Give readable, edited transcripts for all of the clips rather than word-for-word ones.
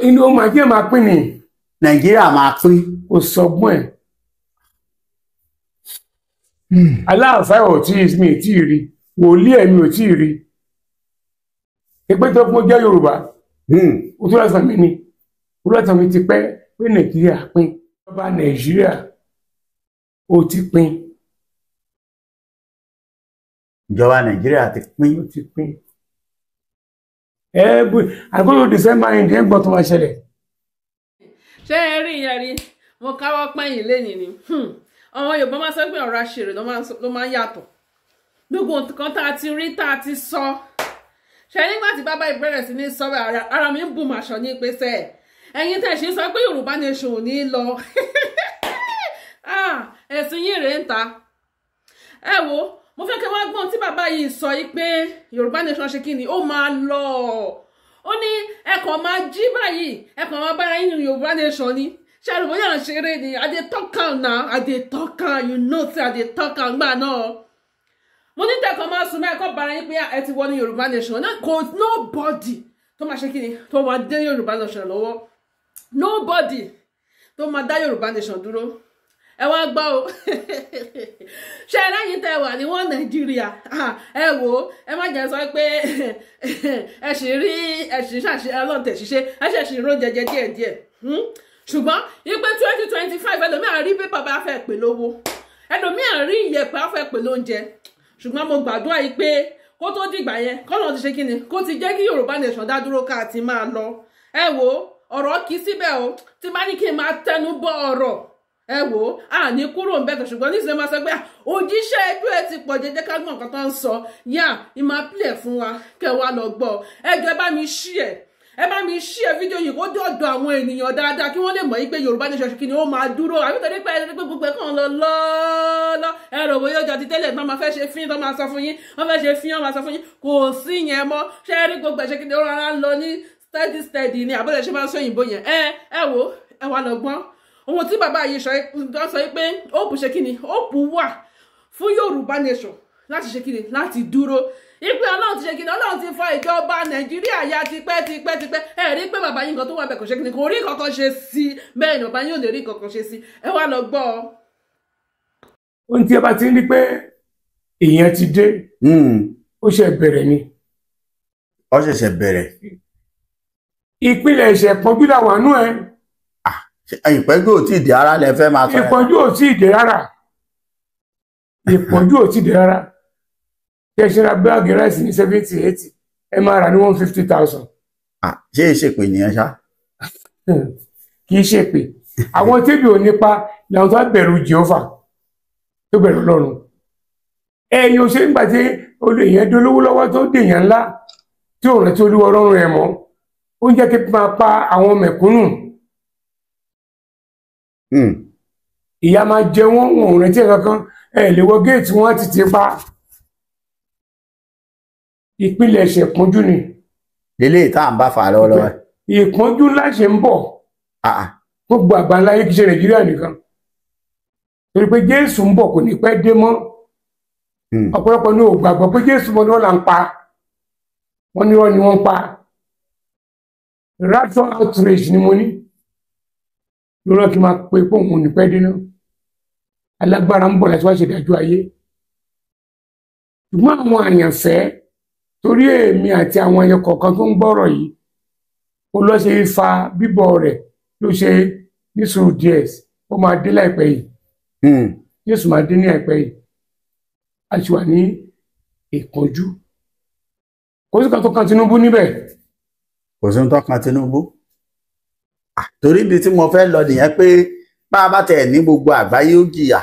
Inú ó máa jẹ́ máa pín ni. Nàìjíríà máa pín. Kò sọgbọ́n ẹ̀. Aláàfáà ò tí mi ì tí ì rí, wòlíì ẹ̀mí ò tí ì rí. Ìpé tó kún jẹ́ Yorùbá, ó tún lọ́sàn mi ni, ó lọ́sàn mi ti pẹ́ pé Nàìjíríà pín. Ìjọba Nàìjíríà ó ti pín. Ìjọba Nàìjíríà ti pín. Ó ti pín. Ẹ̀ẹ́bù àgbọ̀dọ̀ December yìí ẹ̀ ń gbọ́ tó máa ṣẹlẹ̀. Ṣé ẹ rí ìyẹn rí? Mo káwọ́ pẹ́yìn lẹ́yìn ni. Àwọn Yorùbá máa sọ pé ọ̀rọ̀ àṣírí ló máa ń yàtọ̀. Gbogbo nǹkan tá a ti rí tá a ti sọ. Ṣé nígbà tí bàbá ìbẹ̀rẹ̀ sí ní sọ ara mi ń bù màṣọ ní ìpèsè ẹ̀. Ẹ̀yin tẹ̀ ṣe sọ pé Yorùbá nation ò ní lọ. Ẹ̀sìn yín rèé ń ta. Ẹ wo, mo fẹ́ kí wọ́n gbọ́n tí bàbá yìí sọ yìí pé Yorùbá nation ṣe kí ni ó máa lọ. Ó ní ẹ kàn máa jí báyìí, ẹ kàn máa bára yín Yorùbá nation ni. Ṣé àrùbọ̀ yà ń ṣeré ni? I dey talk am now, I dey talk am, you know say I dey talk am gbà náà. Mo ní tẹ̀kọ̀ máa sùn mẹ́ẹ̀kọ́ bára yín pé ẹ ti wọ ní Yorùbá nation. Kò nobody tó máa ṣe kí ni tó máa dé Yorùbá nation lọ́wọ́. Nobody tó máa dá Yorùbá nation dúró. Ẹ wá gbọ́ o. Ṣé ẹ lẹ́yìn tẹ́ wà ní wọ́n Nàìjíríà, ẹ wò ó, ẹ má jẹ́ sọ pé ẹ sì rí ẹ sì ṣàṣe ọlọ́ọ̀tẹ̀ ṣiṣẹ́ ẹ ṣẹ̀ sì ró jẹjẹ díẹ̀díẹ̀. Ṣùgbọ́n ipe 2025 ẹlòmíà rí pépà bá fẹ́ pè lówó, ẹlòmíà rí ìyẹ̀pẹ̀ á fẹ́ pè lóúnjẹ. Ṣùgbọ́n mo gbàdúrà yìí pé kó tó dìgbà yẹn kọ́nà ti ṣe kí ni kó ti jẹ́ kí Yorùbá nation dá dúró ká ti máa lọ. Ẹ wò ó, ọ̀rọ̀ kì í síbẹ̀ o, tí bá ní kí n máa tẹnu bọ́ ọ̀rọ̀. Ẹ wò ó, a ní kúrò ń bẹ̀tẹ̀. Ṣùgbọ́n níṣẹ́ máa sọ pé òjíṣẹ́ ẹjọ́ ẹ ti pọ̀ jẹjẹ́ ká gbọ́n nǹkan tó ń sọ yá ìmọ̀ pílẹ̀ fún wa kẹ́ wa lọ gbọ́. Ẹ jọ̀ọ́ ẹ bá mi share, ẹ bá mi share fídíò yìí kó dé ọ̀dọ̀ àwọn ènìyàn dáadáa kí wọ́n lè mọ̀ pé Yorùbá nation kí ni ó máa dúró. Àbí torí pé ẹni pé gbogbo ẹ̀ kàn lọ lọ́ọ́lọ́ ẹ rò bóyá ọjà ti tẹ́lẹ̀ tán máa fẹ́ ṣe fín tán máa sọ fún yín, wọ́n fẹ́ ṣe fín wọ́n máa sọ fún yín, kò sí yẹn mọ́. Ṣé ẹ rí gbogbo ẹ̀ ṣe kí ni ó rárá ń lọ ní steady steady ni àbọ̀dẹ̀ ṣe máa ń sọ òyìnbó yẹn. Ẹ wò ẹ wá lọ gbọ́n ohun tí bàbá yìí sọ pé hope ṣe kí ni hope wà fún Yorùbá nation láti ṣe kí ni láti dúró. Ìpè Ọlọ́run ti ṣe kí ni Ọlọ́run ti fa ìjọba Nàìjíríà ya tipẹ́ tipẹ́ tipẹ́. Ẹ rí pé bàbá yìí nǹkan tó wà bẹ̀ kò ṣe kí ni kò rí kankan ṣe sí, bẹ́ẹ̀ ni bàbá yìí ò lè rí kankan ṣe sí. Ẹ wá lọ gbọ́. Ohun tí ẹ bá ti ń rí pé èèyàn ti dé, ó ṣe bẹ̀rẹ̀ ni. Ó ṣẹ̀ṣẹ̀ bẹ̀rẹ̀. Ìpìlẹ̀ ẹ̀ṣẹ̀ pọ́njú làwọn àánú ẹ̀. Ìpẹ́jù ò tí ì dé ara lẹ fẹ́ máa sọ. Ìpọ́njú ò tí ì dé rárá. Ìpọ́njú ò tí ì dé rárá. Ṣé ẹ ṣe ra báàgì ráìsì ní 70-80, ẹ máa rà ní 150,000. Ṣé é ṣèpè nìyẹn ṣá? Kì í ṣèpè. Àwọn tébì ò nípa làwọn tó bẹ̀rù Jèhófà tó bẹ̀rù Ọlọ́run. Ẹ̀yin ò ṣe ń gbà tí èèyàn dolówó lọ́wọ́ tó dèèyàn ńlá tí òun rántí Olúwa Ọlọ́run ẹ̀ mọ́. Ó ń jẹ́ kí máa pa àwọn mẹ̀kúnnù. Ìyá máa jẹ wọ́n, wọn ò rántí kankan, ẹ lè wọ géètì wọn ti ti pa. Ìpìlẹ̀ ẹ̀ṣẹ̀ pọ́njú ni. Lélẹ́yìí tá à ń bá fà lọ́wọ́lọ́wọ́. Ìpọ́njú ńlá ṣe ń bọ̀. Gbogbo àgbáńlá yìí kì í ṣe Nàìjíríà nìkan. Torí pé Jésù ń bọ̀ kò ní pẹ́ dé mọ́. Ọ̀pọ̀lọpọ̀ ní ò gbàgbọ́ pé Jésù mọ́ ni wọ́n là ń pa. Wọ́n ní wọ́n ni wọ́n pa. Rapture outrage ni mo ní. Lọ́rọ̀ kí n máa pe pé òun ò ní pẹ́ dé náà. Alágbára ń bọ̀ láti wá ṣèdájọ́ ayé. Ṣùgbọ́n àwọn àyànfẹ́ torí èmi àti àwọn ẹyọ kọ̀ọ̀kan tó ń gbọ́rọ̀ yìí ó lọ ṣe fa bíbọ̀ rẹ̀ ló ṣe ní sùúrù díẹ̀, ó máa dé láìpẹ́ yìí. Jésù máa dé ní àìpẹ́ yìí. A ti wà ní ìpọ́njú. Kò sí kan tó kan Tinubu níbẹ̀. Kò sí tó kan Tinubu. Torí ibi tí mo fẹ́ lọ nìyẹn pé bá a bá tẹ̀ ní gbogbo àgbáyé ó jìyà.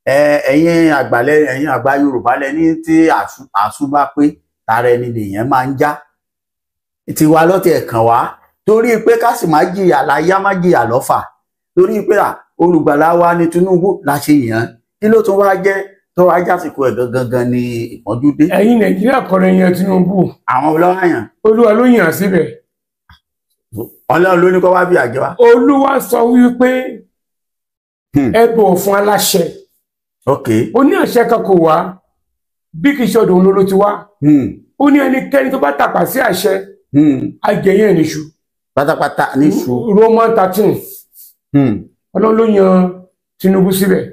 Ẹ̀yin àgbàlẹ̀ ẹ̀yin àgbà Yorùbá lẹ ní tí àṣù bá pé tara ẹni lèèyàn máa ń já. Tiwa lọ́tì ẹ̀kàn wá torí pé ká sì má jìyà láyá má jìyà lọ́fà. Torí pé olùgbàlà wa ní Tinubu la ṣe yàn. Kí ló tún wá jẹ́ tó wá jásìkò ẹ̀ gangan ni ìpọ́njú dé. Ẹ̀yin Nàìjíríà kọ́ ló yan Tinubu. Àwọn olówó yàn. Olúwa ló yàn síbẹ̀. Ọlọ́run ló ní kó wá bí àjọ wa. Olúwa sọ wípé ẹ bọ̀wọ̀ fún aláṣẹ. Ó ní àṣẹ kan kò wá bí kì í ṣe ọ̀dọ̀ òun ló ti wá. Ó ní ẹnikẹ́ni tó bá tàpá sí àṣẹ ajẹyẹ níṣu. Pátápátá níṣu. Roman 13. Ọlọ́run ló yan Tinubu síbẹ̀.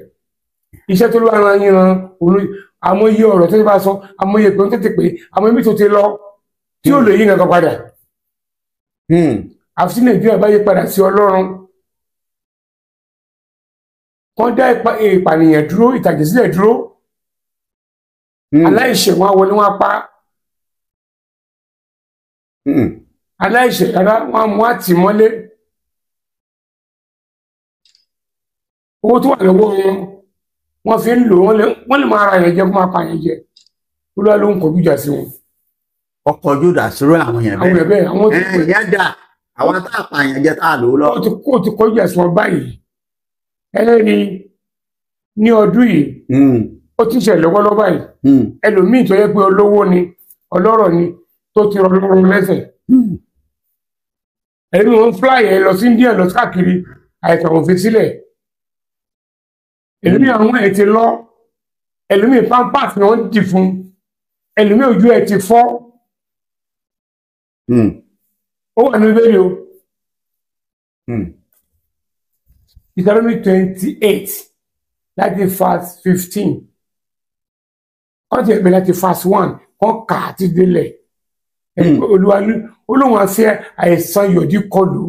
Iṣẹ́ tó ló wà yan òun, àmọ́ iye ọ̀rọ̀ tó ti bá sọ, àmọ́ iye ìpè tó ti pè, àmọ́ ibi tó ti lọ tí ò lè yí nǹkan padà. Àfi tí Nàìjíríà bá yí padà sí Ọlọ́run, kán dá ìpànìyàn dúró, ìtàjẹ̀sílẹ̀ dúró. Aláìṣẹ̀ wọn á wọlé, wọn á pa. Aláìṣẹ̀ rárá, wọn á mú àtìmọ́lé. Owó tó wà lọ́wọ́ wọn, wọ́n fi ń lò, wọ́n lè máa ra yẹn jẹ kó máa pa yẹn jẹ. Olúwa ló ń kọjú ìjà sí wọn. Ọkọ̀ Júdà sírò àwọn yẹn. Àwọn yẹn bẹ́ẹ̀, àwọn bẹ́ẹ̀ ìyẹn dà, àwọn tá a pààyàn jẹ tá a lò ó lọ. Ó ti kọjú ìjà sí wọn báyìí. Ẹlẹ́ni ní ọdún yìí, ó ti ń ṣẹlẹ̀ lọ́wọ́lọ́wọ́ báyìí. Ẹlòmíì tó yẹ pé olówó ni, ọlọ́rọ̀ ni, tó ti rọ lọ́rùn lẹ́sẹ̀. Ẹlòmíì wọn fúláì ẹ lọ sí India, lọ káàkiri, àìsàn òfin sílẹ̀. Ẹlòmíì àwọn ẹ̀ ti lọ, ẹlòmíì pampers ni wọ́n dì fún, ẹlòmíì ojú ẹ̀ ti fọ́. Ó wà ní bẹ́ẹ̀ o. Deuteronomy 28 láti verse 15, wọ́n ti ẹ̀bẹ̀ láti verse 1, wọ́n kà á ti délẹ̀. Olúwa olóhùn á fi àìsàn yọ̀dí kọlù,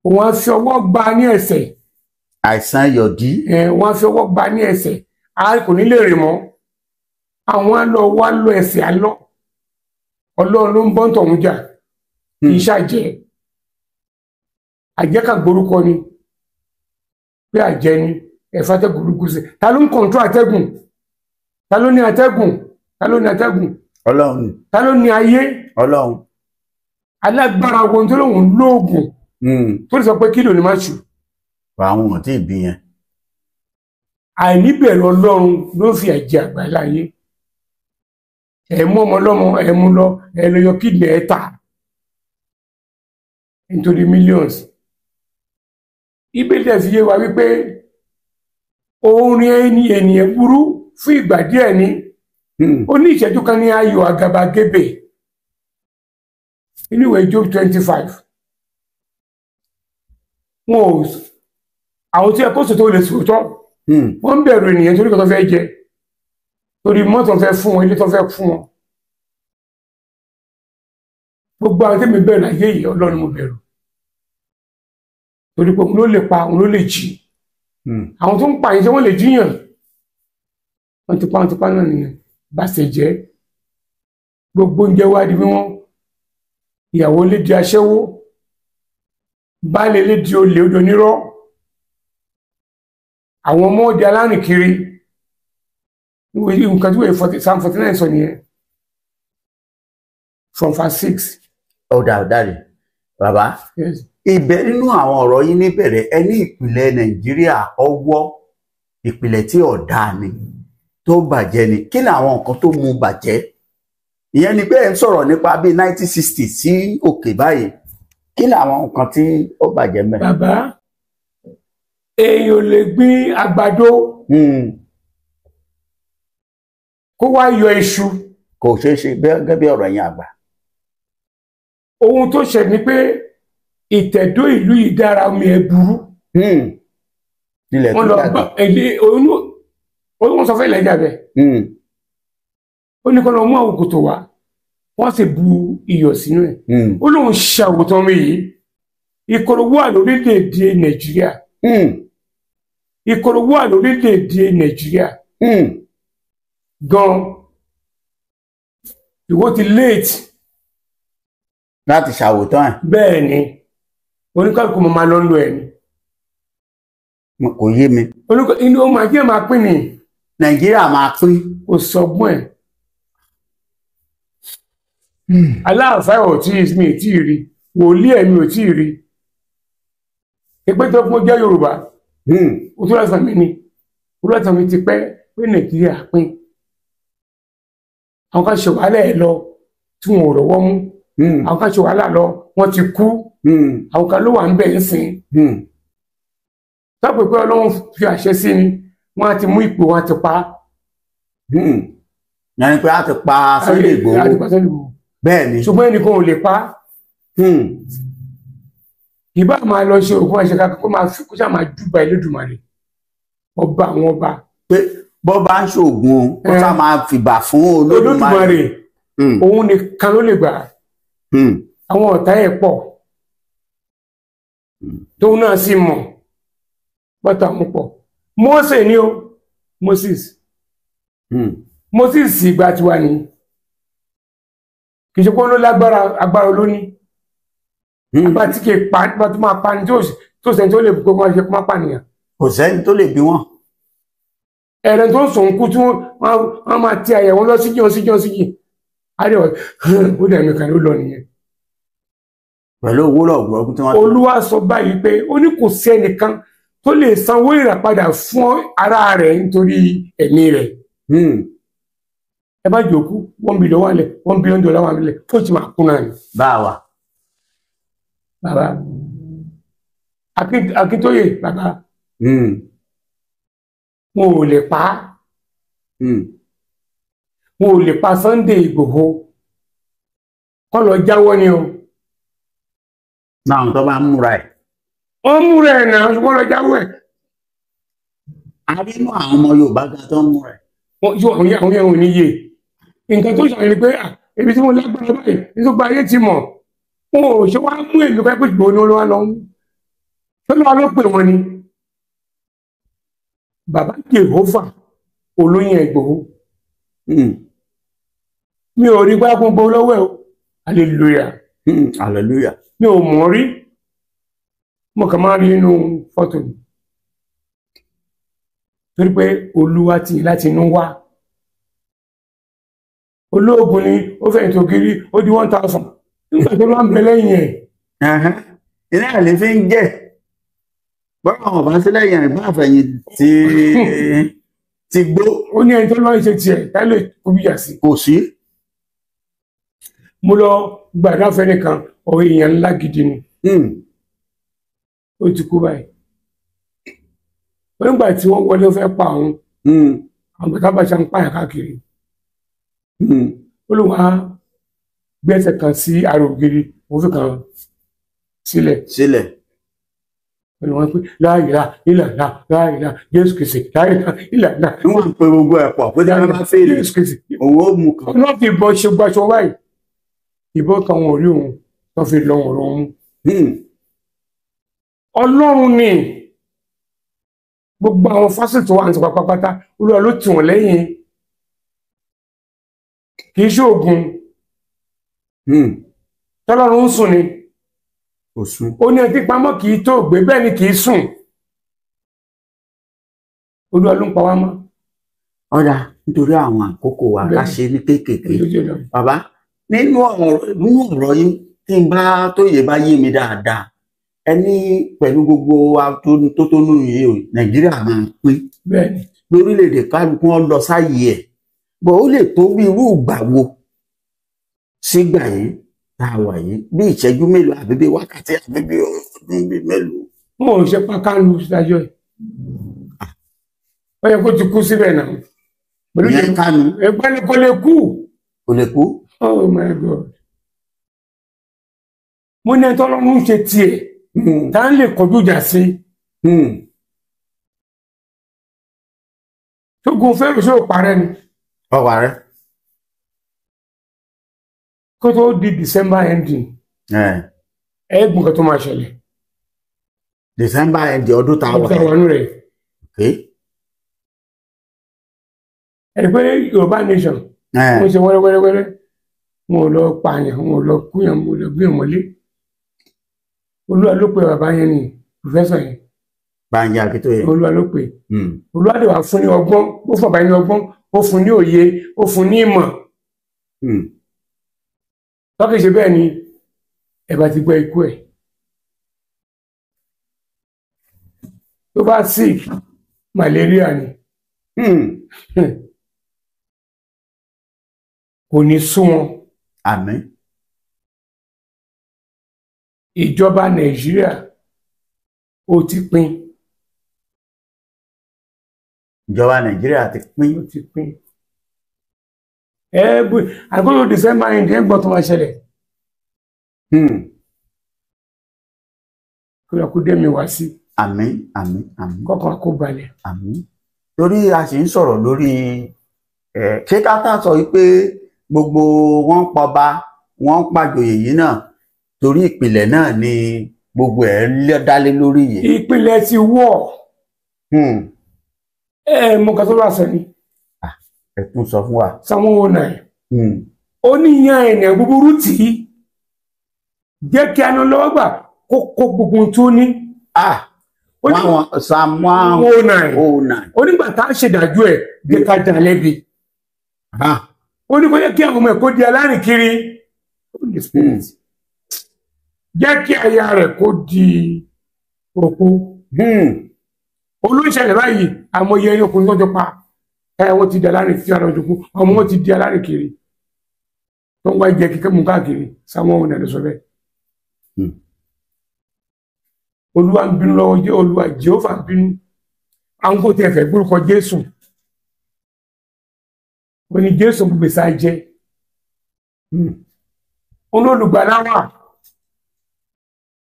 òun á fi ọwọ́ gbá ní ẹsẹ̀. Àìsàn yọ̀dí. Wọ́n á fi ọwọ́ gbá ní ẹsẹ̀, a kò ní lè rìn mọ́. Àwọn á lọ wá lọ ẹsẹ̀ á lọ. Ọlọ́run ló ń bọ́ tọ̀hún jà, kì í ṣàjẹ́. Àjẹ́ kà gborúkọ ni pé àjẹ́ ni ẹ̀fọ́ atẹ́gùn burúkú sí. Ta ló ń kọ̀ǹtró atẹ́gùn? Ta ló ní atẹ́gùn? Ta ló ní atẹ́gùn? Ọlọ́run. Ta ló ní ayé? Ọlọ́run. Alágbára wo tó lóun lóògùn tó lè sọ pé kílò ni má ṣù? Àwọn ò tí ì bí yẹn. Àìníbẹ̀rù Ọlọ́run ló fi ẹ̀jẹ̀ àgbà láyé. Ẹ̀ mú ọmọ ọlọ́mọ, ẹ̀ mú lọ, ẹ̀ lọ yọ kídìní ẹ̀ tà nítorí millions. Ibẹ̀ tẹ̀ fi yé wa wípé orin ẹni ènìyàn burú fún ìgbà díẹ̀ ni. Ó ní ìṣẹ́jú kan ní ayọ̀ àgàbàgebè inú ìwé Job 25. Wọn ò àwọn tí ẹ kó sòtò lè sòtọ́. Wọ́n ń bẹ̀rù ènìyàn torí kan tó fẹ́ jẹ, torí mọ́tò fẹ́ fún wọn, ilé tó fẹ́ fún wọn. Gbogbo àwọn tẹ́mi bẹ̀rù láyé yìí, Ọlọ́run mo bẹ̀rù, torí pé òun ló lè pa, òun ló lè jí. Àwọn tó ń pa yìí, ṣé wọ́n lè jíyàn? Wọ́n ti pa, wọ́n ti pa náà nìyẹn. Bá ṣe jẹ́ gbogbo oúnjẹ wá di wíwọ́n, ìyàwó lè di aṣẹ́wó, baálé lè di olè, odò nírọ́, àwọn ọmọ di alárìnkiri. Nǹkan tí wọ́n Psalm 49 sọ nìyẹn, from verse 6. Ọ̀dà ọ̀dàrẹ̀ bàbá. Yes. Ibẹ̀ nínú àwọn ọ̀rọ̀ yín níbẹ̀rẹ̀, ẹ ní ìpìlẹ̀ Nàìjíríà ọwọ́ ìpìlẹ̀ tí ọ̀dà ni, tó bàjẹ́ ni. Kí ni àwọn nǹkan tó mú bàjẹ́? Ìyẹn ni pé ẹ ń sọ̀rọ̀ nípa bíi 1960 sí òkè báyìí. Kí ni àwọn nǹkan tí ó bàjẹ́ mẹ́? Bàbá, èèyàn ò lè gbin àgbàdo kó wá yọ iṣu. Kò ṣeé ṣe, gẹ́gẹ́ bí ọ̀rọ̀ yẹn àgbà. Ohun tó ṣe ni pé ìtẹ̀dó ìlú yìí dára, omi ẹ̀ burú. Ilẹ̀ tó Wọ́n lọ dàgbà. Bá ẹ̀lẹ́ oyún, wọ́n sọ fẹ́ ilẹ̀ ìjà bẹ́ẹ̀. Ó ní kó lọ mú àwọn kòtò wá, wọ́n sì bu iyọ̀ sínú ẹ̀. Ó lóun ṣe àwòtán mi yìí. Ìkorò wà lórílẹ̀‐èdè Nàìjíríà. Ìkorò wà lórílẹ̀‐èdè Nàìjíríà gan. Ìwọ ti late láti ṣàwòtán ẹ̀. Bẹ́ẹ̀ ni, oníkálukú mo máa lọ ń lo ẹ̀ ni. Kò yé mi. Oníkálukú inú ó máa jẹ́ máa pín ni. Nàìjíríà máa pín. Kò sọgbọ́n ẹ̀. Aláàfáà ò tí mi ì tí ì rí, wòlíì ẹ̀mí ò tí ì rí ìpé tó kún jẹ́ Yorùbá. Ó tó lásán mi ni olùwàsàn mi ti pẹ́ pé Nàìjíríà pín. Àwọn kan ṣe wàhálà ẹ̀ lọ tí wọn ò rọ́wọ́ mú. Àwọn kan ṣe wàhálà lọ, wọ́n ti kú. Àwọn kan ló wà ń bẹ̀ ń sìn. Sápò pé Ọlọ́run fi àṣẹ sí ni, wọ́n á ti mú ipò, wọn á ti pa á. Yẹn ni pé a ti pa Sunday Igboho. Á ti pa Sunday Igboho. Bẹ́ẹ̀ ni. Ṣùgbọ́n ẹnìkan ò lè pa á. Ìbá máa lọ ṣe ògùn àṣekà kó máa fi kó ṣáà máa júbà Elédùmarè ọba àwọn ọba. Pé bọ́ bá ń ṣoògùn kó ṣáà máa fìbà fún Olódùmarè. Òun nìkan ló lè gbà. Àwọn ọ̀tá ẹ̀ pọ̀ tóun náà sì mọ̀ bọ́tà àwọn pọ̀. Mósè ni o, Moses. Moses ìgbà tiwa ni kì í ṣe pé ó ló lágbára, agbára olóní agbára tí kì í pa, agbára tó máa pa ni tó sẹ́ni tó lè kó máa ṣe kó máa pànìyàn. Kò sẹ́ni tó lè bí wọ́n. Ẹ̀rẹ̀ tó ń sùn kú tí wọ́n máa ti àyẹ̀wò lọ síjì síjì síjì àdéhùn ó dẹ̀ mí kan ló lọ nìyẹn. Pẹ̀lú owó lọ́gbọ̀ọ́gùn tí wọ́n. Olúwa sọ báyìí pé ó ní kò sí ẹnìkan tó lè sanwó ìràpadà fún ara rẹ̀ nítorí ẹ̀mí rẹ̀. Ẹ bá jòkú $1 billion wà lẹ̀, $1 billion wà lẹ̀, fún ti máa kú náà ni. Báwa. Bàbá Akíntóyè bàbá wọn ò lè pa á, wọn ò lè pa Sunday Ìgbòho, kọ́ lọ jáwọ́ ni o. Náà tó bá ń múra ẹ̀. Wọ́n múra ẹ̀ náà, ṣùgbọ́n lọ jáwọ́ ẹ̀. A rí inú àwọn ọmọ Yorùbá gan tó ń múra ẹ̀. Àwọn yẹn ò ní yé. Nǹkan tó ṣàlàyé ni pé ibi tí mo lágbára báyìí ní tó gba ayé ti mọ̀, wọn ò ṣe wá mú èmi pé Ìgbòho ni Olúwa lọ mú. Olúwa ló pè wọ́n ni. Bàbá Jèhófà olóyè Ìgbòho. Mi ò rí gbágun gbọ́ lọ́wọ́ ẹ̀ o. Hallelujah. Hallelujah. Mi ò mọ̀ rí, mo kàn máa rí inú fọ́tò mi torí pé Olúwa ti láti inú wá. Olóògùn ni ó fẹ̀yìntì ògiri ó di 1000 nígbà tó lọ́n bẹ lẹ́yìn ẹ̀. Iná àlè fi ń jẹ́ bọ́lá àwọn ọba sílẹ̀ yẹn ìbá àfẹ̀yìntì ti gbó. Ó ní ẹni tó lọ́n ṣe tiẹ̀ tá lè kó bíyà sí. Kò sí. Mo lọ gbàdá fẹ́nìkan, ọ̀rọ̀ èèyàn ńlá gidi ni. Ó ti kú báyìí. Nígbà tí wọ́n wọlé ó fẹ́ pa òun, àwọn bàtà bàṣà ń pààyàn káàkiri. Ó lóun á gbẹ́sẹ̀ kan sí ara ògiri, òun fi kan sílẹ̀. Ó lóun á pé láìlá ìlàlá láìlá Jésù Kristi láìlá ìlàlá. Wọ́n ń pe gbogbo ẹ̀ pọ̀ pé dáná bá fèrè òun ó mú kan. Wọ́n fi ìbọn ṣe gbaṣọ báyìí. Ìbọn kan wọn ò rí òun, wọ́n fi lọ wọn òun. Ọlọ́run ni gbogbo àwọn fásitì wa àti pátápátá, Olúwa ló tì wọ́n lẹ́yìn. Kì í ṣe oògùn. Tọ́lọ́run ń sùn ni. Ó ní ẹtí pamọ́ kì í tó gbé, bẹ́ẹ̀ ni kì í sùn. Olúwa ló ń pa wá mọ́. Ọ̀dà nítorí àwọn àkókò wa ká ṣe ní kéékèèké. Bàbá, nínú ọ̀rọ̀ yín tí n bá tóye bá yé mi dáadáa, ẹ ní pẹ̀lú gbogbo wa tó nínú yìí o, Nàìjíríà máa pín lórílẹ̀‐èdè, kálukú wọn lọ sáyé ẹ̀ bọ̀ ó lè tó bí irú ìgbà wo sígbà yìí tá a wà yìí, bí ìṣẹ́jú mélòó àbí bí wákàtí àbí bí ọdún bí mélòó. Mo ò ṣe pa Kánú sídájọ́ ẹ̀, ó yẹ kó ti kú síbẹ̀ náà. Ìyẹn Kánú. Ẹgbẹ́ ni kò lè kú. Kò lè kú. Oh my God. Mo ní ẹni tọ́lọ́run ń ṣe tiẹ̀ tá ń lè kọjú ìjà sí. Tógun fẹ́ràn ṣó parẹ́ ni. Ọwà rẹ. Kó tó di December ending. Ẹ̀ẹ́gùn kan tó máa ṣẹlẹ̀. December ending ọdún tá a wà. Ọdún tá a wà nù rẹ̀. Ẹ pé Yorùbá nation. Wọ́n ṣe wẹ́rẹ́wẹ́rẹ́wẹ́rẹ́. Wọn ò lọ pààyàn, wọn ò lọ kúyàn, wọn ò lọ gbé wọn lé. Olúwa ló pe bàbá yẹn ni pòfẹ́sọ̀ yẹn. Bánjí Akíntóyè. Olúwa ló pe. Olúwa lè wà fún ní ọgbọ́n, ó fún bàbá yẹn ní ọgbọ́n, ó fún ní òye, ó fún ní ìmọ̀. Tọ́kì ṣe bẹ́ẹ̀ ni ẹ bá ti gbọ́ ikú ẹ̀. Tó bá sick, malaria ni. Kò ní sú wọn. Àmín. Ìjọba Nàìjíríà ó ti pín. Ìjọba Nàìjíríà ti pín. Ó ti pín. Àgbọ̀dọ̀ December end ẹ̀ ń gbọ́ tó máa ṣẹlẹ̀. Kí ló kó dẹ́mi wá sí. Àmín, àmín, àmín. Kọ́kàn kó balẹ̀. Àmín. Torí a sì ń sọ̀rọ̀ lórí ṣé ká tá sọ wípé gbogbo wọn pọba wọn pàjòyè yìí náà torí ìpìlẹ̀ náà ni gbogbo ẹ̀ dálé lórí yìí. Ìpìlẹ̀ ti wọ̀. Ẹ mọ nǹkan tó bá sọ ni. Ẹ tún sọ fún wa. Psalm 109. Ó ní yan ènìyàn búburú tì í, jẹ́ kí aná lọ́wọ́ gbà kó kó gbogbo tó ní. Psalm 109. Ó nígbà tá a ṣèdájọ́ ẹ̀ jẹ́ ká dá lẹ́bi. Ó ní kó jẹ́ kí àwọn ọmọ ẹ̀ kó di alárìnkiri. Jẹ́ kí aya rẹ̀ kó di òkú. Olóńṣẹ̀lẹ̀ báyìí àmọye ẹni ọkùnrin tó jọ pa ẹ wọ́n ti di alárìnkiri, ara òjòkú ọmọ wọn ti di alárìnkiri tó ń wá jẹ kíkẹ́ mú káàkiri. Psalm 109 ló sọ bẹ́ẹ̀. Olúwa ń bínú lọ́wọ́ jẹ́ Olúwa Jèhófà ń bínú. Àwọn kò tẹ̀ fẹ́ gbórúkọ Jésù. Ó ní Jésù gbogbo ìsá jẹ́. Olólùgbàlà wà.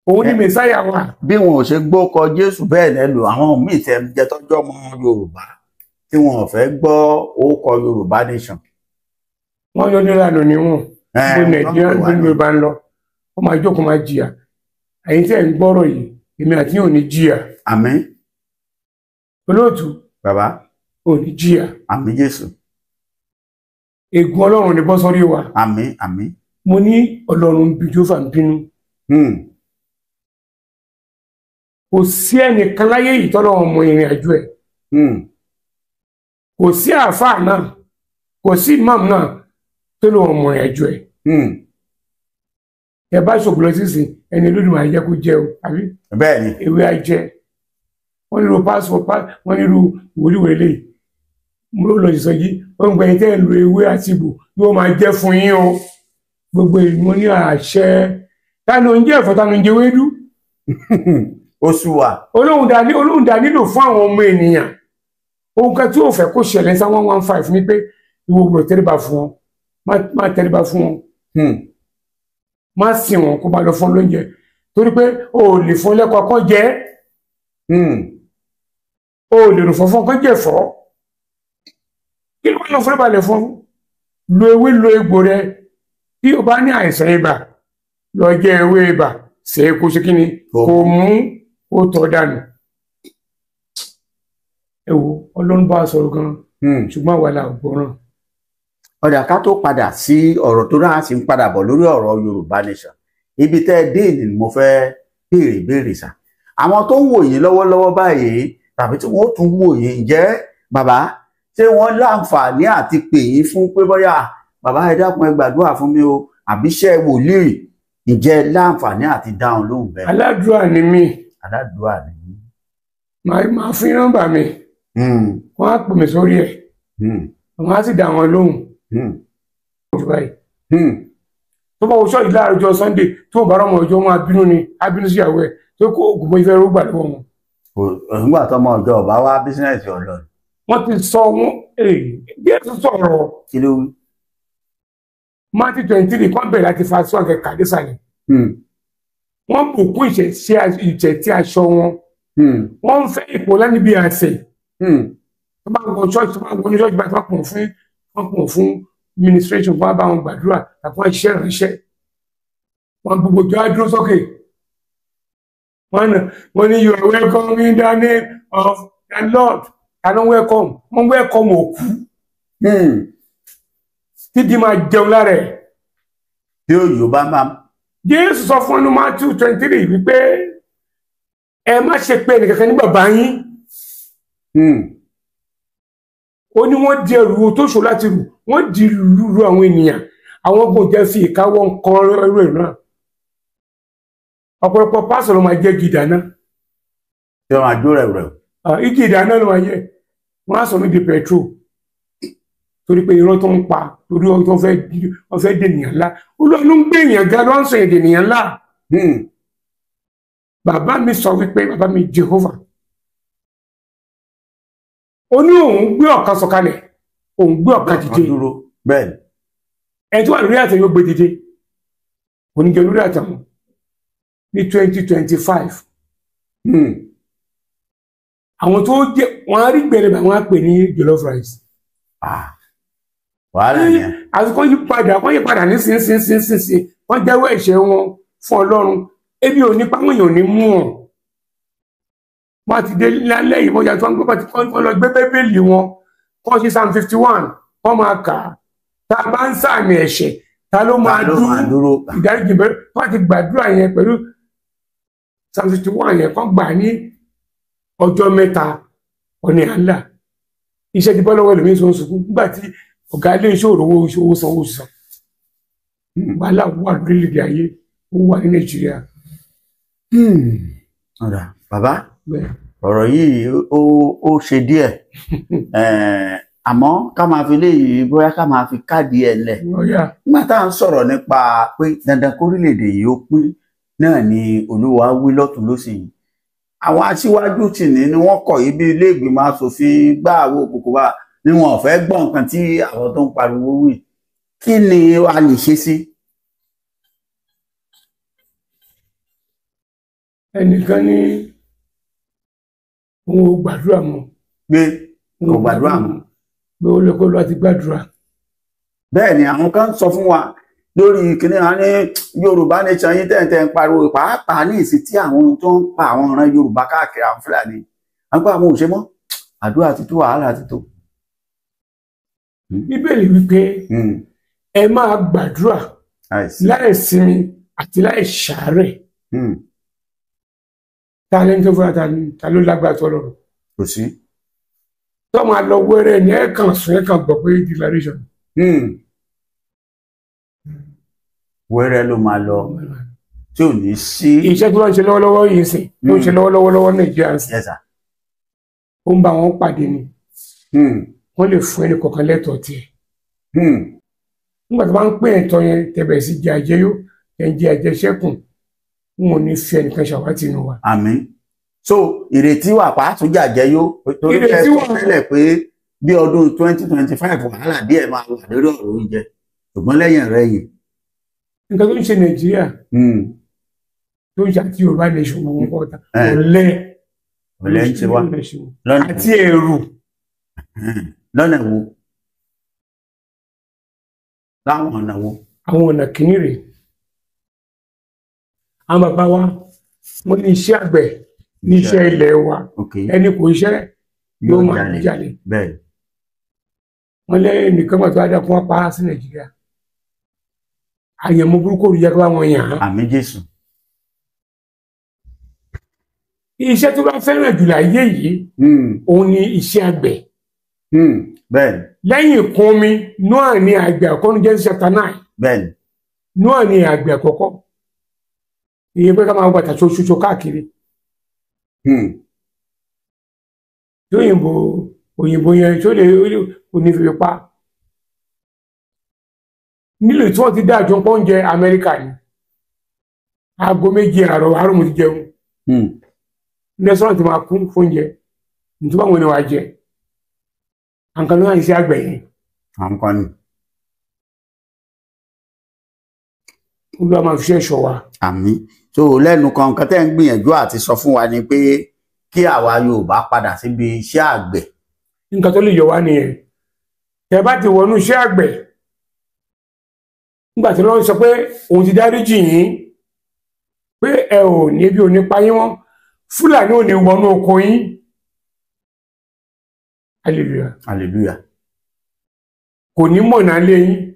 Òun ni Mèsáyà wà. Bí wọn ò ṣe gbókọ Jésù bẹ́ẹ̀ lẹ́lò àwọn míì tẹ́ ń jẹ́ tọ́jú ọmọ Yorùbá tí wọn ò fẹ́ gbọ́ orúkọ Yorùbá nation. Wọ́n yọ nílànà níwọ̀n. Bó Nàìjíríà bí Yorùbá ń lọ, wọ́n máa jókòó máa jìyà. Ẹ̀yin tẹ́ ń gbọ́rọ̀ yìí, èmi àti yín ò ní jìyà. Àmín. Olóòtú. Bàbá. Ò ní jìyà. Àmín Jésù. Ègún Ọlọ́run ní bọ́ sórí wa. Àmín, àmín. Mo ní Ọlọ́run bí Jèhófà ń bínú. Kò sí ẹnìkan láyé yìí tọ́lọ́run mọ ìrìn àjò ẹ̀. Kò sí àáfàá náà, kò sí imam náà tó lóun mọ ìrìn àjò ẹ̀. Ẹ bá ṣògùn lọ sísìn ẹni lódì máa jẹ́ kó jẹ o, àbí? Bẹ́ẹ̀ni. Ewé á jẹ. Wọ́n nílò pásítọ̀, wọ́n nílò wòlíwèlé. Mo ló lọ ìsọjí, wọ́n ń gbẹ̀yìn tẹ́ ẹ̀ lo ewé àti ìbò yóò máa jẹ́ fún yín o. Gbogbo ìmọ̀ ní àṣẹ. Tánu ń jẹ́ ẹ̀fọ́, tánu ń jẹ ewédú. Ó sú wa. Olóhùn dá nílò fún àwọn ọmọ ènìyàn. Ohun kan tí ò fẹ́ kó ṣẹlẹ̀ ní 115 ni pé ìwọ gbọ́dọ̀ tẹríba fún wọn. Má tẹríba fún wọn. Má sìn wọn kó bá lọ fún lóúnjẹ. Torí pé o ò lè fún lẹ́kọ̀ọ́ kan jẹ́. O ò lè rò fọ́fọ́ kan jẹ́ fọ́. Kí ló ń lọ fún balẹ̀ fún? Lo ewé lo egbò rẹ. Bí o bá ní àìsàn ibà, lọ jẹ ewé ibà, ṣe é kó ṣe kí ni? Kò mú ó tọ́ dànù. Ẹ wo Ọlọ́run bá sọ̀rọ̀ gan-an, ṣùgbọ́n àwa la gbọ́ràn. Ọ̀dà ká tó padà sí ọ̀rọ̀ tó náà sì ń padà bọ̀ lórí ọ̀rọ̀ Yorùbá nation. Ibi tẹ́ ẹ dé ni mo fẹ́ béèrè béèrè sà. Àwọn tó ń wò yín lọ́wọ́lọ́wọ́ báyìí tàbí tí wọ́n tún wò yín, ǹjẹ́ bàbá ṣé wọ́n láǹfààní àti pè yín fún pé bóyá bàbá ẹ dákun ẹ gbàdúrà fún mi o, àbí iṣẹ́ wòlíì, ǹjẹ́ láǹfààní àti dáhùn lóhùn bẹ́ẹ̀? Aládùúrà ni mí. Aládùúrà ni mí. Màá fún nọ́mbà mi. Wọ́n á pè mí sórí ẹ̀. Wọ́n á sì dá wọn lóhùn. Tó bá wo ṣọ́ọ̀ṣì láàárọ̀ ọjọ́ Sunday tó bá rọ́mọ ọjọ́ wọn abínú ni, abínú síyàwó ẹ̀ tó kó oògùn mọ́ ìfẹ́ rúgbà lọ́wọ́ wọn. Nígbà tọmọ ọjọ́ ọba wá bísínẹ́sì ọ̀lọ́. Wọ́n ti sọ wọ́n bí ẹ tún sọ̀rọ̀. Kí ló wí? Matthew 23 kan bẹ̀rẹ̀ láti fa sọ́ọ̀kẹ́ kẹ̀kẹ́ désàlẹ̀. Wọ́n bùkún ìṣẹ̀ tí aṣọ wọn. Wọ́n ń fẹ́ ipò lẹ́nu bí àṣẹ. Tó bá wọ ṣọ́ọ̀ṣì, tó bá wọ ní ṣọ́ọ̀ṣì bá tó pọ̀ fún ministration, wọ́n bá wọn gbàdúrà tàbí wọ́n ṣiṣẹ́ ránṣẹ́. Wọ́n gbogbo jọ á dúró sókè. Wọ́n ní you are welcome in the name of the Lord. Àná welcome, wọ́n welcome òkú. Tídi máa jẹun lára ẹ̀. Tí òyò bá máa. Jésù sọ fún ẹnu Matthew 23 wípé ẹ má ṣe pé ẹnìkankan ní bàbá yín. Ó ní wọ́n di ẹrù tó ṣòro láti rù, wọ́n di lúru àwọn ènìyàn, àwọn kò jẹ́ fi ìkáwọ́ nǹkan ẹrù ẹ̀ náà. Ọ̀pọ̀lọpọ̀ pásọ̀ ló máa jẹ́ igi ìdáná. Ṣé wọn àjò rẹ̀ rẹ̀? Igi ìdáná ló máa jẹ́. Wọ́n á sọ mí di petrol. Torí pé irọ́ tó ń pa, torí wọ́n fẹ́ dènìyàn ńlá. Olúwa ló ń gbé èèyàn ga, ló ń sọ èdènìyàn ńlá. Bàbá mi sọ wípé bàbá mi Jehovah. Ó ní òun gbé ọ̀kan sọ̀kalẹ̀, òun gbé ọ̀kan dìde. Bẹ́ẹ̀ni. Ẹni tó wà lórí àtẹ yóò gbé dìde. Kò ní jẹ lórí àtẹ wọn. Ní 2025, Àwọn tó jẹ wọn á rí gbẹrẹ bá wọn á pè ní jollof rice. Wàhálà yẹn. Àti kọ́ yí padà nísinsìnyí wọ́n jẹ́wọ́ ẹ̀ṣẹ̀ wọn fún Ọlọ́run. Ebi ò ní pàwọn èèyàn ò ní mú wọn. Wọ́n ti dé lálẹ́ yìí wọ́n yà tó ń gbé kọ́ lọ gbé bíbélì wọn kọ́ sí Psalm 51 kọ́ máa kà á. Tá a bá ń sàmì ẹ̀ṣẹ̀ ta ló máa dúró ìdáríjì bẹ́ẹ̀. Wọ́n ti gbàdúrà yẹn pẹ̀lú Psalm 51 yẹn kọ́ gbà ní ọjọ́ mẹ́ta ọ̀nà àlà. Iṣẹ́ ti bọ́ lọ́wọ́ ẹlòmíín tó ń sunkún nígbà tí ọ̀gá ilé iṣẹ́ òrówó owó sanwó san. Wàhálà wà lórílẹ̀-èdè ayé, ó wà ní Nàìjíríà. Ọ̀dà bàbá, ọ̀rọ̀ yìí ó ṣe díẹ̀, àmọ́ ká máa fi léyìí bóyá ká máa fi káàdì ẹ̀ lẹ̀. Nígbà tá à ń sọ̀rọ̀ nípa pé dandan kórílẹ̀-èdè yìí ó pín náà ni Olúwa wí lọ́tún lósì yìí. Àwọn aṣíwájú tì ní ni wọ́n kọ̀ yìí bí ilé ìgbìmọ̀ asòfin gbá àwọn òkùnkùn wa ni wọn ò fẹ́ gbọ́ nǹkan tí àwọn tó ń pariwo wí. Kí ni a lè ṣe sí? Ẹnìkan ní òun ò gbàdúrà mọ́. Pé kò gbàdúrà mọ́. Pé ó lè kó lọ àti gbàdúrà. Bẹ́ẹ̀ ni àwọn kan sọ fún wa lórí kìnìún wa ní Yorùbá nation yín tẹ̀ǹtẹ̀ ń pariwo pàápàá ní ìsìn tí àwọn tó ń pa àwọn ọ̀ràn Yorùbá káàkiri àwọn Fúlàní. Àwọn pé àwọn ò ṣe mọ́, àdúrà ti tó, wàhálà ti tó. Bíbélì wípé ẹ máa gbàdúrà láì sinmi àti láì ṣàárẹ̀. Ta ló ń tó fúnra ta ló lágbára tó lọ́rùn? Kò sí. Tó máa lọ wẹ́rẹ́ ni ẹ kàn sùn ẹ kàn gbọ́ pé declaration. Wẹ́rẹ́ ló máa lọ tí ò ní sí. Iṣẹ́ tí wọ́n ń ṣe lọ́wọ́lọ́wọ́ yìí sìn tó ń ṣe lọ́wọ́lọ́wọ́ Nàìjíríà sìn. Ó ń bá wọn pàdé ni. Wọ́n lè fún ẹnì kọ̀ọ̀kan lẹ́tọ̀ọ́ tiẹ̀. Nígbà tó bá ń pè ẹ̀tọ́ yẹn tẹ̀bẹ̀ sí jẹ àjẹyó ẹ̀ ń jẹ àjẹṣẹ́kùn, wọn ò ní fi ẹnìkan ṣàwátì inú wa. Àmín. So ìrètí wà pàtó jàjẹyó torí ẹ sọ tẹ́lẹ̀ pé bí ọdún 2025 wàhálà díẹ̀ máa wà lórí ọ̀rọ̀ oúnjẹ, ṣùgbọ́n lẹ́yìn rẹ̀ yìí. Nǹkan tó ń ṣe Nàìjíríà tó ń ṣe àti Yorùbá nation wọn kọ́ta ọ̀lẹ ọ̀lẹ ń ṣe wá àti ẹ̀rù. Lọ́nà wo? Láwọn ọ̀nà wo? Àwọn ọ̀nà kìíní rèé. Àwọn bàbá wa wọ́n ní iṣẹ́ àgbẹ̀ ní iṣẹ́ ilẹ̀ wa, ẹni kò iṣẹ́ yóò máa jalè. Wọ́n lẹ́yìn nìkan gbà tó wá dákun wá pa á sí Nàìjíríà. Àyẹ̀mọ́ burúkú òrùjẹ́ kí wọ́n yàn án. Àmín Jésù. Iṣẹ́ tó bá fẹ́ràn jù láyé yìí òun ni iṣẹ́ àgbẹ̀. Bẹ́ẹ̀ni. Lẹ́yìn ìkún omi, Noah ni àgbẹ̀ àkọ́kọ́ ní Genesis chapter 9. Bẹ́ẹ̀ni. Noah ni àgbẹ̀ àkọ́kọ́. Iye pé ká máa bàtà ṣoṣo káàkiri. Tí òyìnbó yẹn tó lè ní fi pa. Nílò tí wọ́n ti dá àjọ oúnjẹ Amẹ́ríkà ni. Aago 7 àárọ̀ mo ti jẹun. Rẹ́sọ́rántì máa kún fóúnjẹ. Nítorí àwọn ènìyàn wá jẹ. Àǹkan ló ń ṣe àgbẹ̀ yẹn. Àǹkan ni. Olúwa máa fi ṣe ẹ̀ṣọ́ wa. Àmín. So lẹ́nu kan nǹkan tẹ́ ń gbìyànjú àti sọ fún wa ni pé kí àwa Yorùbá padà síbi iṣẹ́ àgbẹ̀. Nǹkan tó lè yọ wá nìyẹn. Tẹ́ bá ti wọnú iṣẹ́ àgbẹ̀, nígbà tí Ọlọ́run sọ pé òun ti dáríjì yín, pé ẹ ò ní bí onípa yín wọ́n, Fúlàní ò ní wọnú oko yín. Hallelujah. Hallelujah. Kò ní mọ̀nà lé yín.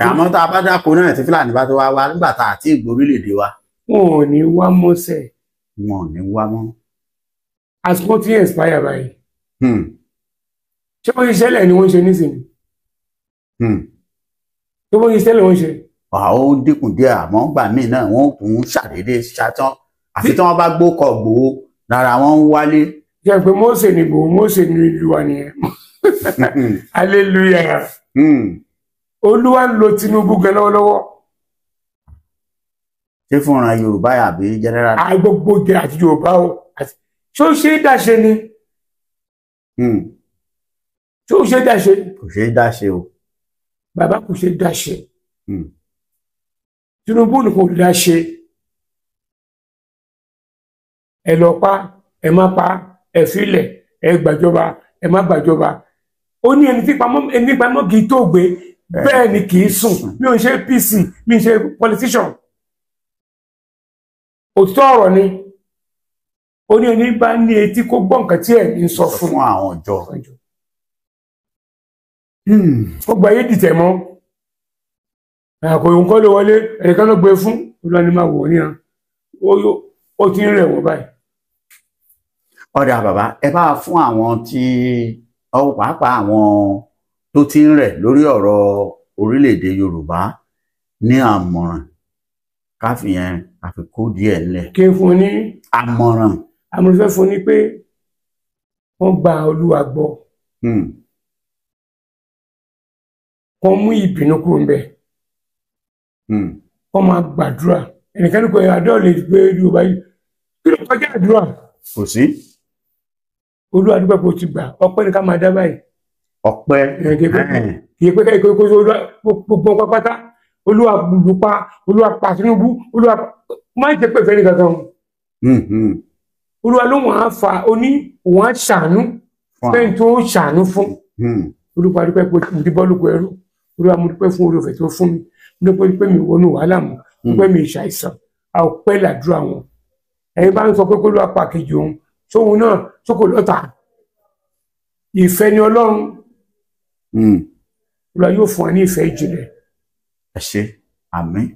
Àmọ́ tá a bá dáko náà tí Fúlàní bá tó wá wá nígbà tá àti ìgbórílẹ̀-èdè wa. Wọn ò ní wá mọ́sẹ̀. Wọn ò ní wá mọ́. Àsìkò tí expire báyìí. Ṣé wọ́n ṣe ṣẹlẹ̀ ni wọ́n ṣe nísìnyí? Ṣé wọ́n ṣe ṣẹlẹ̀ wọ́n ṣe? Ó ń dínkù díẹ̀ àmọ́ gbà míì náà wọ́n kún ṣàdédé ṣàtán. Àfi tí wọ́n bá gbókọ̀ gbòó lára wọn ń wálé. Jẹ́ pé Mósè ni gbòó, Mósè ni ìlú wa nìyẹn. Hallelujah. Olúwa ń lo Tinubu gan lọ́wọ́lọ́wọ́. Ṣé fúnra Yorùbá àbí general? Gbogbo jẹ àti Yorùbá o. Ṣé ó ṣe é dáṣe ni? Ṣé ó ṣe é dáṣe? Kò ṣe é dáṣe o. Bàbá kò ṣe é dáṣe. Tinubu nìkan ò dáṣe. Ẹ lọ pa, ẹ má pa, ẹ filẹ̀, ẹ gbàjọba, ẹ má gbàjọba. Ó ní ẹni tí pamọ́, ẹni pamọ́ kì í tó gbé, bẹ́ẹ̀ ni kì í sùn. Mi ò ń ṣe PC, mi ń ṣe politician. Òtítọ́ ọ̀rọ̀ ni. Ó ní ẹni bá ní etí kó gbọ́ nǹkan tí ẹ̀mí ń sọ fún fún àwọn ọjọ́. Ó gba ayé dìtẹ̀ mọ́. Àkò òun kọ́ ló wọlé, ẹnìkan ló gbé fún. Olúwa ni máa wò ó níran. Ó ti ń rẹ̀ wọ́n báyìí. Ọ̀dà bàbá, ẹ bá fún àwọn tí ọ pàápàá àwọn tó ti ń rẹ̀ lórí ọ̀rọ̀ orílẹ̀-èdè Yorùbá ní àmọ̀ràn, káfíyẹn àfikún díẹ̀ ńlẹ̀. Kí n fún un ní àmọ̀ràn. Amúnifẹ́ fún un ní pé wọ́n gba Olúwa gbọ́, wọ́n mú ìbínú kúrò ńbẹ̀, wọ́n máa gbàdúrà. Ẹnìkan ní kò yẹ àdúrà lè gbé Yorùbá yìí, kí ló kọjá àdúrà? Kò sí. Olúwa dúpẹ́ pé o ti gbà, ọpẹ́ ní ká máa dá báyìí. Ọpẹ́. Kì í pé ká ìkó Olúwa gbogbo pápátá, Olúwa lù pa, Olúwa pa Tinubu, Olúwa má jẹ́ pé ìfẹ́ nìkan kan. Olúwa ló wọ́n á fa oní wọ́n á ṣàánú fẹ́ni tó ṣàánú fún. Olúwa dúpẹ́ pé mo ti bọ́ lóko ẹrú. Olúwa, mo dúpẹ́ fún oore ọ̀fẹ́ tó fún mi. Mo dúpẹ́ pé mi wọnú wàhálà mọ́, dúpẹ́ mi ìṣàìsàn. A ò pẹ́ làdúrà wọn. Ẹ̀yin bá ń sọ pé kó Olúwa pa kejì òun sóhun náà sókò lọ́tà, ìfẹ́ ni Ọlọ́run. Olúwa yóò fún wa ní ìfẹ́ ìjìnlẹ̀. Ẹ ṣé, àmín.